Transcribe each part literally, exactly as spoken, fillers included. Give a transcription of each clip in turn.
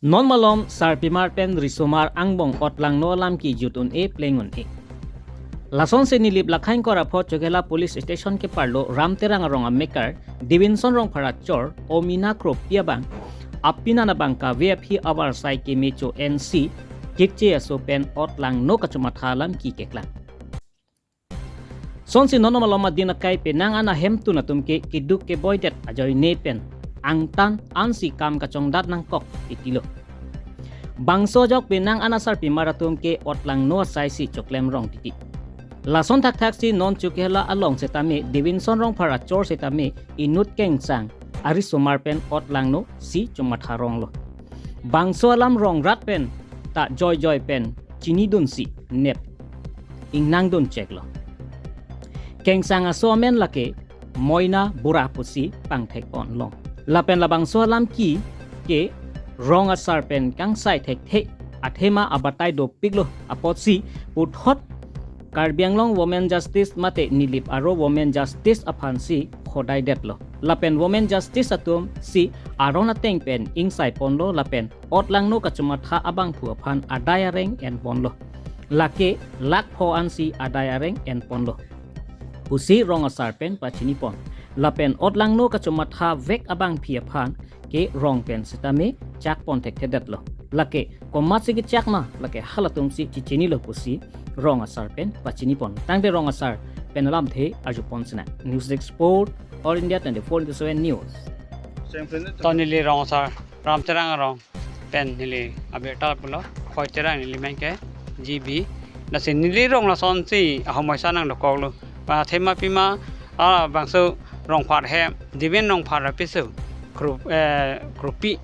Non malom sarpimar pen risomar angbong otlangno alam kejut un-e pleng un-e. Lasonsi Nilip Lakhaingkor apho Chokihola Police Station keparlo Ram Terang arong amekar Devinson Rongphar achor Omina Kropi abang apenan abang kave aphi avarsai kemecho ensi kikche aso pen otlangno kachomatha alam kekeklang. Sonsi non malom adin akai penang an ahemtun atum ke keduk keboidet ajoine pen angtan ansi kam kachongdat nangkok titilo. Bangso ajok penang an asarpimar atum ke otlangno asaisi choklem rong titi. Lason thakthaksi non Chokihola along setame Devinson Rongphar achor setame inut kengsang arisomar pen otlangno si chomatha ronglo. Bangso alam rong rat pen ta joijoi pen chinidunsi nep ingnangdun cheklo. Kengsang aso amen lake Moina Bura pusi pangthek ponlong. Lapen labangso alam ke ke rong asar pen kangsai thekthe athema abatai dopiklo apotsi puthot Karbi Anglong Women Justice mate Nilip aro Women Justice aphansi khodaidetlo. Lapen Women Justice atum si aron ateng pen ingsai ponlo lapen otlangno kachomatha abangphu aphan adai areng en ponlo. Lake lakh pho ansi adai areng en ponlo pusi rong asar pen pachini pon. Lapen otlangno kachomatha vek abangpi aphan ke rong pen setame chak pon thekthedetlo. Lake komatsi kechak ma lake halatumsi chechinilo pusi rong asar pen pachini pon. Tangte rong asar pen alamthe arju pon sina. News Desk Report, All India twenty-four into seven News. To neli rong asar Ram Terang arong pen neli abirta pulo, Khoi Terang neli men ke G B. Lasi neli rong lasonsi ahomoisa nangdokoklo. Athema pima, ah, bangso Rongphar he, Divin Rongphar apiso, Kro-, eh, Kropi.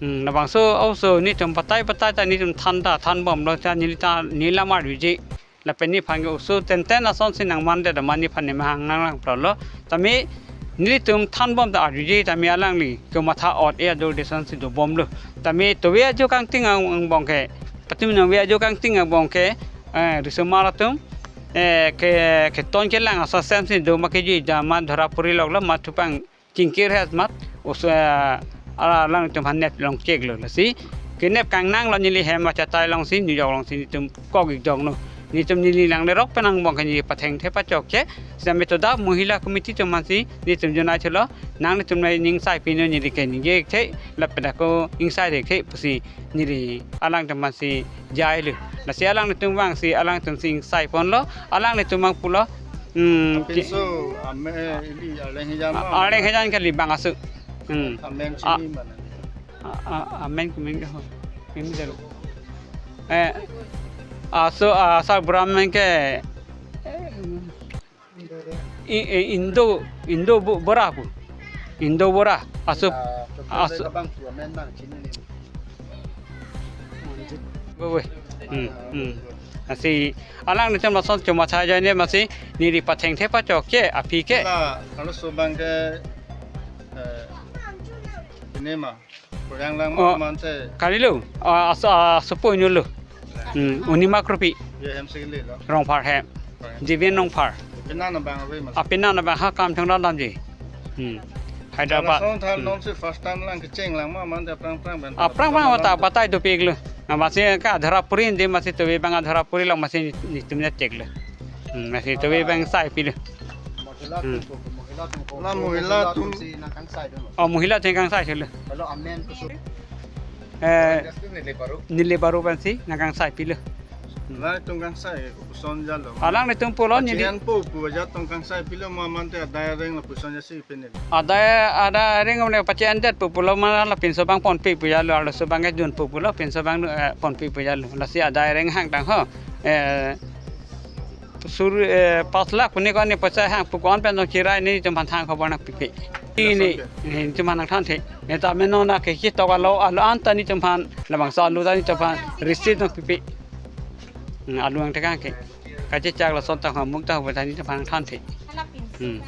Hmm, labangso oso netum patai patai ta netum than ta thanbomlo ta neli ta neli lamar viji. Lapen nephan ke oso tenten asonsi nangmandet amat nephan nemahang nanglangplotlo. Tame nelitum thanbom ta arjuji tame alangli kematha ot-e ador desonsi dobomlo. Tame tove ajo kangting ang-, angbong ke, patim nangve ajo kangting angbong ke, eh, risomar atum, eh, ke, keton kelang aso semsi do ma kejui jama dhora puri loklo, ma thupang chingkir het mat, oso, eh, alanglitum aphan nep long cheklo. Lasi kenep kangnanglo neli hem achatai longsi, New York longsi netum kok-ik jongno. Netum neli langlerok pen angbong ke neli pathengthe pachokche. Sitame to dak Mohila Committee atum aphansi netum jonai thulo. Nanglitum nai ingsai pino neli ke ningje-ikthe, lapen ako ingsai dekthe pusi neli alangtum aphansi jailo. Lasi alanglitum vangsi alangtumsi ingsai ponlo. Alanglitum vang pulo. Hmm, ke- Pinso, ame, ili, Arleng Hejan a-, ma, Arleng Hejan kali bang asu. Hmm. Amen A-, chini mana? A-, a-, amen kumen ke ho. Ini jaru. Eh, asu, asal bura men ke, eh, i-, i-, Indo, Indo bu-, bura pu. Indo bura. Asu, Ah, asu. Abang tu amen bang chini ni. Bebe. Hmm, hmm. Lasi alanglitum lason chomatha ajoine masi neli pathengthe pachokche aphi ke. La, alo so bang ke, eh, ini ma. Kurang lang Oh, ma man se. Kalilo. Ah, asu, asu po inulo. Hmm, Unima Kropi. Ye hem se le lo. Rongphar hem. Divin Rongphar. Pina na bang ave mas. Apenan abang ha kam thang damji. Hmm. Hyderabad. Song thal Hmm. non se first time lang kecheng lang ma man de prang prang ben. Aphrang aphrang ta batai dopiklo. Na masi ke adhora puri de masi tove bang adhora puri lang masi netum ne cheklo. Hmm, masi tove bang sai pilo. Mohila Hmm. tum, mohila tum. La mohila tum. Si nangkangsai dun. Oh, mohila atum kangsai thulo. Kalau amen ke su. Eh, Nilip aro. Nilip aro pensi nangkangsai pilo. Alangtum kangsai, puson jalo. Alanglitum pulo neli. Pachian po, pu aja tong kangsai pilo ma man te adai areng la puson jasi penil. Adai, adai areng ne pachian det pu pulo ma la pinso bang ponpi pu jalo, arloso bang ke dun pu pulo, pinso bang, eh, ponpi pu jalo. Lasi adai areng hangtang ho. Eh, sur, eh, pas lakh puni ko ne paisa hang pu ko-an pen dong chirai netum aphan thang khobor nangpipe. Ini, Lason ke? Netum aphan nangthanthe. Ne ta meno na ke chitok alo, alo anta netum aphan, labangso alo ta netum aphan receipt nangpipe. Hmm, alo ang tekang ke. Kachechak lason ta hamuk ta ho ta netum aphan nangthanthe. Hmm.